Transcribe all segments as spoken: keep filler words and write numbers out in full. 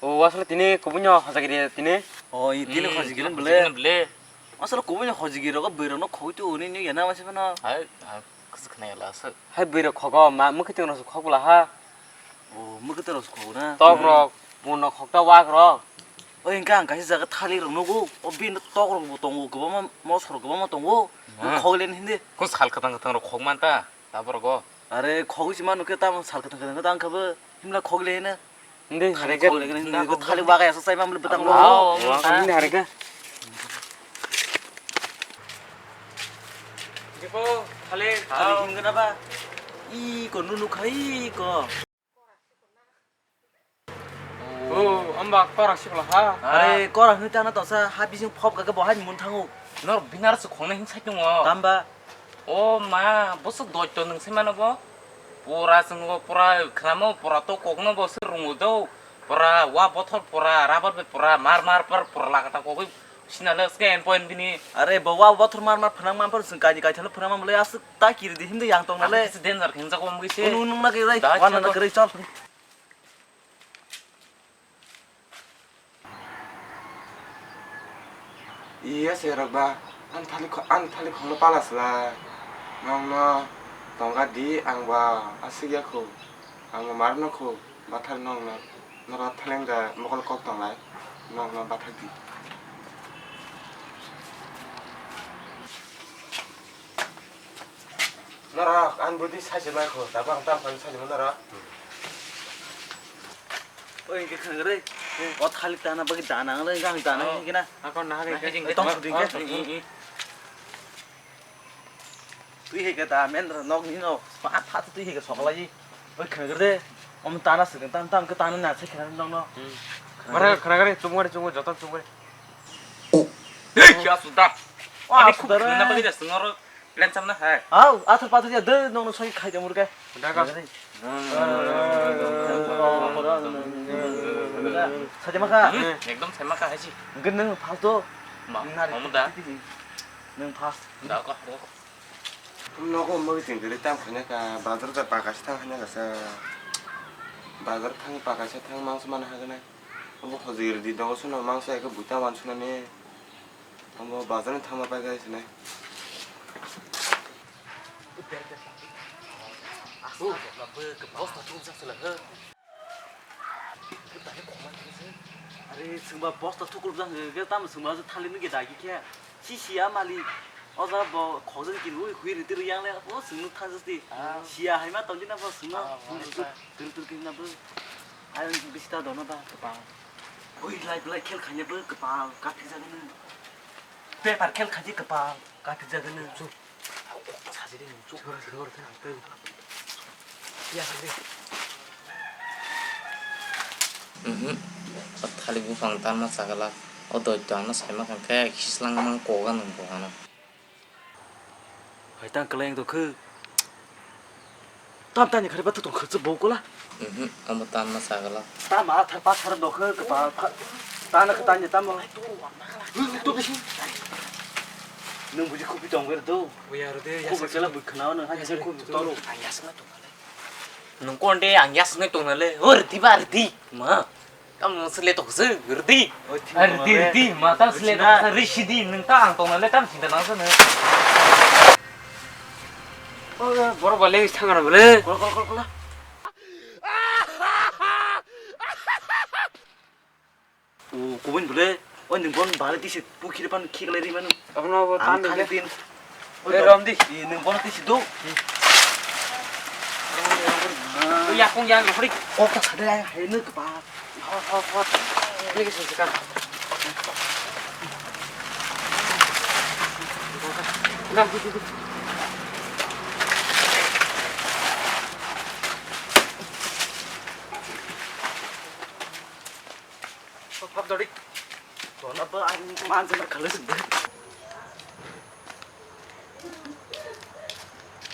O, asle tini kubunyo hojagiri tini. O, i tini Hmm, hojagiri tini bole. Hojagiri bole. Asle kubunyo hojagiri rogo bwrwi rokno khogwi tu uni ni yana mase phano. Hai, hai, kusu khna yala aswk. Hai bwrwi rok khogo, ma, mwkhwtwng rok khogla ha. O, mwkhwtwng rok khogna. Tok rok, muno khokta wak rok. O, inka ang kaisa jaga thali rok nugo. O, bin tok rok bo tongo, kwbangma mosor rok kwbangma tongo. Hmm. Khoglen hindi. Kus hal kwtang kwtang rok khogman ta. Tabor go. Are khogwi si manu khe tamo sal kwthang kwthang khe tang kha bo. Himla khogwi le na. Hindi, Khani harika. Khogwi le na, hindi, thali waga yasa sai mam le betang lo. Aw, aw, aw, hindi, harika. Jepo, thali, thali himgana ba. I ko nunu khai ko. O, amba korak sikla ha. Are, korak hwnwi tana tosa, ha bising phop kake bo hai mun thango. Nor binar se khongnai hin sai tongo. Tamba. O ma, boso doito nung se mano bo. Pura chwngo, pura khnamo, pura to kokno bo se rungo do. Pura wa bothor, pura rubber be, pura mar mar par, pura lagata kogwi sinale scan point bini. Are, bo wa bothor mar mar phnang man par, chwng kaini kaithalo phnang man le aswk ta kiri di himde yang tong nale. Aswk danger khinjak bo mui se. Unu nung na kiri, da wan na chalo. Kiri, chal. Iya, serok ba, ang thalik, ang thalik khongno pala sla. Nongno tongga di, ang ba asik ya khu. Ang ba mar no khu, bathar nongno. Nora thaleng da mokol kok tonglai. Nongno bathar di. Norok, ang budi saijak lai kho, tabuk ang tam khan saijak norok. Oi, hingke khangre. O thalik tana bagwi dana ang lai, ang dana hingke na. Akon na hage. Tong suding ke. Twi hingke da men nok ni no. Pa pha twi hingke soklai. Oi, khangre. Om tana suding, tam tam ke tana na se khangre nok no. Mara khangre, chumgare, chumgare, joto chumgare. Ei, kya suda? Ani khuk khna bagwi da singoro. Len samna hai. Au, athar pathar ya de, nong no soi khai jamur ke. Daga. Saja maka. Hmm, ekdom sai maka hai si. Geneng phasto. Ma, nari omo da. Neng phas. Da ko, da ko. Nogo mo ting gari tam khanya ka, bazar ta pakaisa thang khanya ka sa. Bazar thang pakaisa thang mangsa mana hagana. Obo hojir di dogo suno mangsa eke buta wan sunani. Omo bazar ni thangma pai gai sinai. Bosta thukjak sila he. Are sungba bosta thukulbjak he, tamo sungba thali nungke dagi khe. Si siya mali. O jaga bo khokjak kiri ui hui riti riyang le. O sung nuk thang jasti. Siya hai ma tongdi na bo sung no. Tur tur kiri na bo. Ayang bisi ta dono da kwpal. Ui lai belai khel khanya bo kwpal. Kathik jagano. Bepar khel khaji kwpal. Kathik jagano. Sajili nung chuk. Mhm. O thalik buphang tanma chagalak. O doi to ano saima khe khislang mang koga nung buphang no. Hai tang kwlai wng tongkhe. Tam tani khari bathuk tong khwrwk bo kola. Mhm, omo tanma sagala. Tama athar pathar dokhe kwpal pha-, tana khe tanya tamo. Nwng buji khupi tong wer do. Buya rw de, khubui yasakno. Kela bui khwnao nwng hai yasakno khubui tong toro. Ang yasakno tong nale. Nwng konde ang yasakno tong nale. Hor di ba di. Ma. Tamo sle to se rdi. Rdi, rdi, ma tam sle to se rishidi, nung ta ang tong le tam sinta nang se ne. O, boro bale is thang ra bale. Kol, kol, kol, kol. O, kubun bale. O, nung bon bale tisi pukhiri pan khik le ri manu. Abono bo tan khali de. Tin. Oi, rom di. Nung bon tisi do. Oi, yakung yang hori. Kok ta sade ai, hai nuk pa. Hot, hot, hot. Ini kisah sekarang. Nah, gitu, gitu. Hop, hop, dodi. Tona ba ang mansa na khala sinde.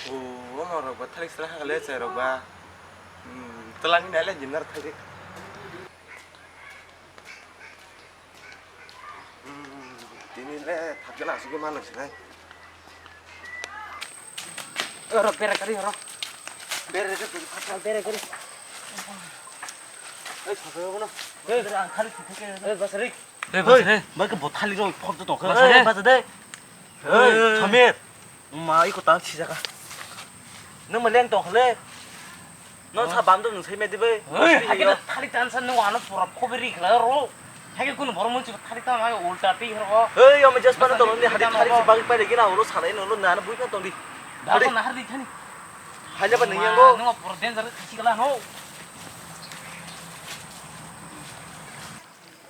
O, omo rok ba thalik sra ha le chai rok ba. Hmm, twlang ni nai le jimnar thalik. Hmm, tini le thakjala asugwi manuk sinai. Oro bera kari oro. Bera kari, bera kari. Ei, thakjala bono. Hey, ang thalik thik thik. Hey, Basari. Hey, Basari. Hey, bai ke bo thalik rok phok to tong khe. Basari. Hey, Basari. Hey, Hey. Samir. Ma, iko tang si jaga. Nang ma leng tong khle. No Oh. Sa bam do nang sai me di bai. Hey, Sini hake yo. Na thalik tan san nang ano pura phobiri khala ro. Hake kun bor mun si thalik tan ma ulta pi ro. Hey, yo me just pana Basari tong ni thalik hari tan thalik ro. Si bagi pai lagi na ulo salai no lo na na bui ka tong di. Da Hari. Ko na har di thani. Hanya ba nang Ma, yang go. Nang pura danger thik khala no.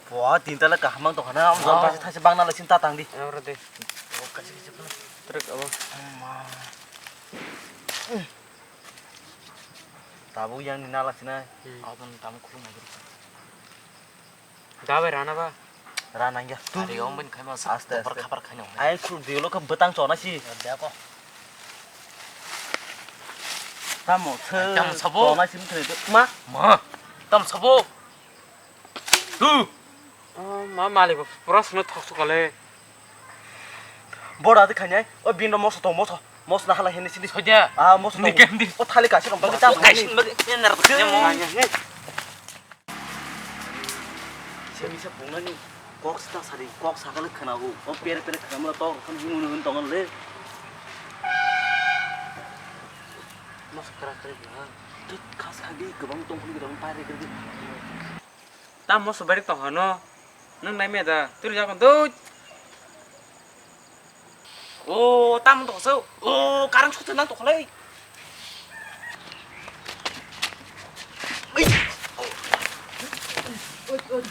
Bo, tin tala kaham mang tongkha na, ang jol Oh. Thaise, thaise bang nalai sin ta tang di. Abra de. Oh, kasi, kasi, kasi. Truk abo. Ma. Tabuk yang ni nala sinai. Hmm. Abon tam khulum na guru. Dabai rana ba? Rana ya. Ari ong ben khaima sa. Aste, topar aste. Khapar khaina ong. Ai sur diolo kha betang chona si. Deko. Tamo, Tam sabo. Chona si mthre. Ma? Ma. Tam sabo. Tu. Oh, ma malik bo pura sunu thok sukale. Bora de khanyai. O bin ro moso to moso. Moso na hala hene sidi. Soja. Ah, moso to. Ni kem di. O thali kaisa rong bagi tam. Kaisa bagi enar bagi mo. Semi sa pungnani kok sta sari kok sakale khana o. O pere pere khana mo to khon hunu hunu tongon le. Mas kara kara bla. Tut khas khagi gabang tong khuli gabang pare kara. Tam moso bari tong hano. Nang nai me da. Turi jakon doi. O tam tong so. O karang sute nang tong kholai. Ai. Oi, oi.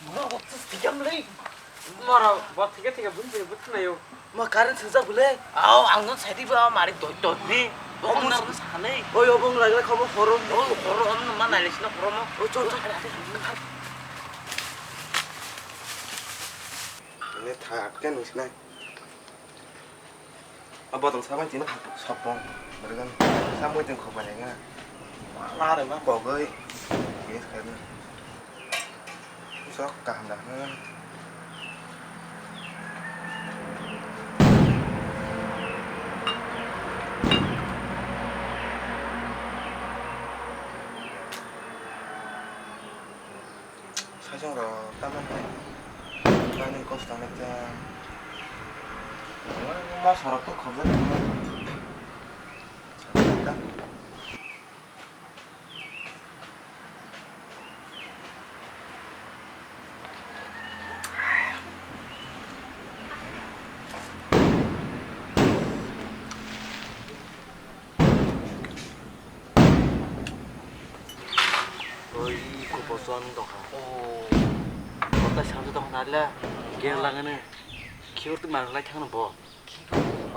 Moro kok tus tiga mlei. Moro bot tiga tiga bun bun bun na yo. Ma current swngjak bwle? Aw, ang no sai di ba, mari dot dot ni. Obo Obo no no sanai. Oi, obo wng lagla khomo horo. Obo horo, obo no ma nailai sino horo mo. Oi, chol, chol. Ini thak ke nung sinai. Abo tong sabai tini sopong. Bergan samui teng khobai lenga. Mala re ma kogoi. Yes, kan. Sok kaham da. Sajong rok tamo hai. Mani kosto nai ta. Mosok rok to khobjak. Oi, kuposon dongkha. Oh. Kota sanju dongkha nalya. Ger langane. Khiur tu mang lai thang bo.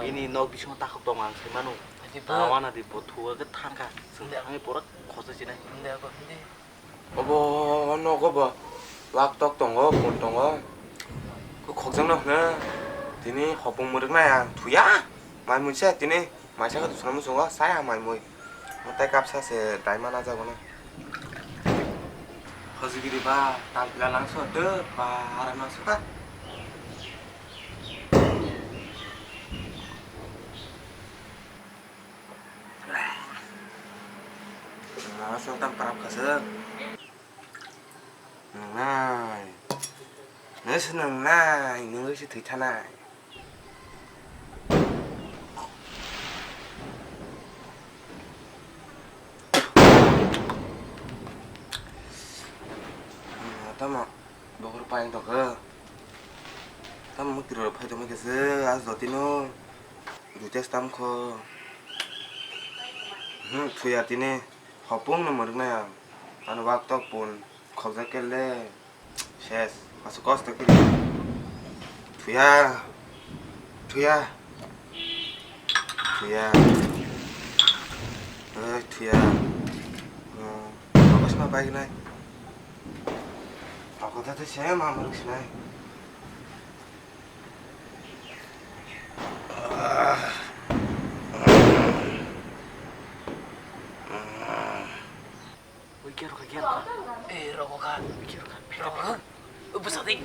Ini nok bisingo takhuk tong ang sai manu. Adi ba. Tawana di bo thuwa ke thangkha. Sing Ande. Thangwi pura khosa sinai. Ande ba, ande. Obo nogo bo. Wak tok tongo, pun tongo. Ko khokjang no hwna. Tini hopung mwrwk nai ang thuya. Mai mui se tini. Maisa khe dusra muchungo, saya mai mui. Mwtai kapsa se daima najago na. Hojigiri ba, tampila langso de, ba, aram langso ka. Masa tam parap kasih. Nang nai. Nang se nang nai, nang se thwi thanai. Tamo bokhor paing tongkha. Tamo mukti rok phai tongma khe se, ah, jotino. Duitas tam kho. Hmm, thuya tini. Hopung no mwrwknai ang. Ano wak tok pun khokjak kele. Ses. Aswk kosto kiri. Thuya. Thuya. Thuya. Oi, thuya. Oh, bagas ma bai nai. Ako tata se ma mwrwk sinai. Ui, kiar ka, kiar ka. Eh, rokok ka. Kiar ka. Rokok ka. Bwsa di.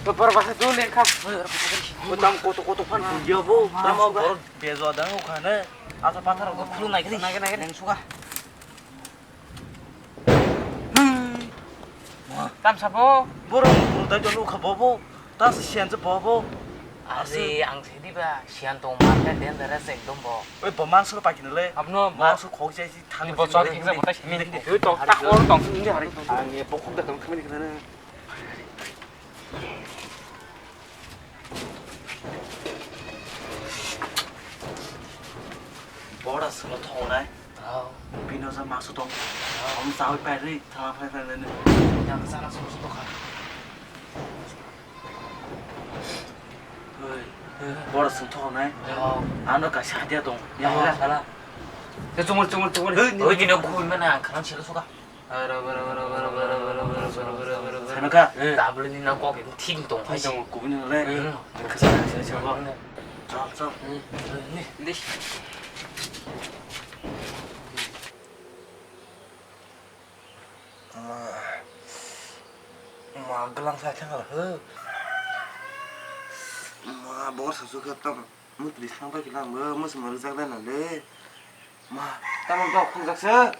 Bor basa dul lengkha. Bo tam koto koto phan punjia bo. Tam o bor bejo dang o khane. Asa pathar ko khulu nai kri. Nai nai nai. Leng suka. Tam sabo. Bor bor dai dol o kha bo bo. Tas sian se bo bo. Are ang se di ba sian tong ma kha dangerous ekdom bo. Oi bo mangso pa kinale. Abno bo. Mangso khok jai si thang. Bo chor khiksa bo tai sini. Oi to ta ko tong sini hari. Ang ye bo khok da tong khamini khana. Bora solo thongnai. Bino sa masu tong. Om sawi pai ri thang phai phai ne. Yang sana sung sung tokha. Hoi. Bora sung thongnai. Ano ka sadia tong. Ya sala. Te chumur chumur chumur. Oi dino khui mana khana chelo suka. Sanaka. Tablet ni nang kok itu thik tong phai. Tong kubuni le. Khasa khasa khasa. Chal chal. Ni. Ma. Ma glang sa thang la. Ma bor sa su ka tam. Mutri sang bai kilang bo mus ma rijak da na le. Ma. Tam dok khung jak se.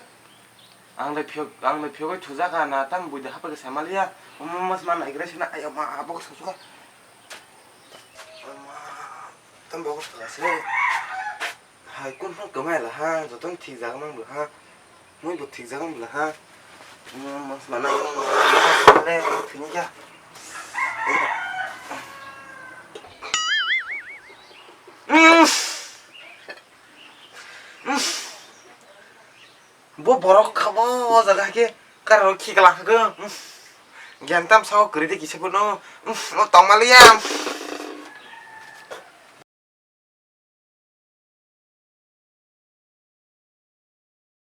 Ang le phiyok, ang le phiyogwi thujak ha na, tam buida hapha khe sai maliya. Omo mas man naigra sina, ayo ma, abo khe sokha. Omo, tam bo khe sokha se. Hai, kun phang kwmai la ha, joto no thik jak mang bwla ha. Mui bo thik jak mang bwla ha. Omo mas man naigra le, thini ya. Bo borok kha bo o jaga khe kararo khikla kha khe. Gyan tam sao kwrwi de kisa phano. Mo tongmaliya.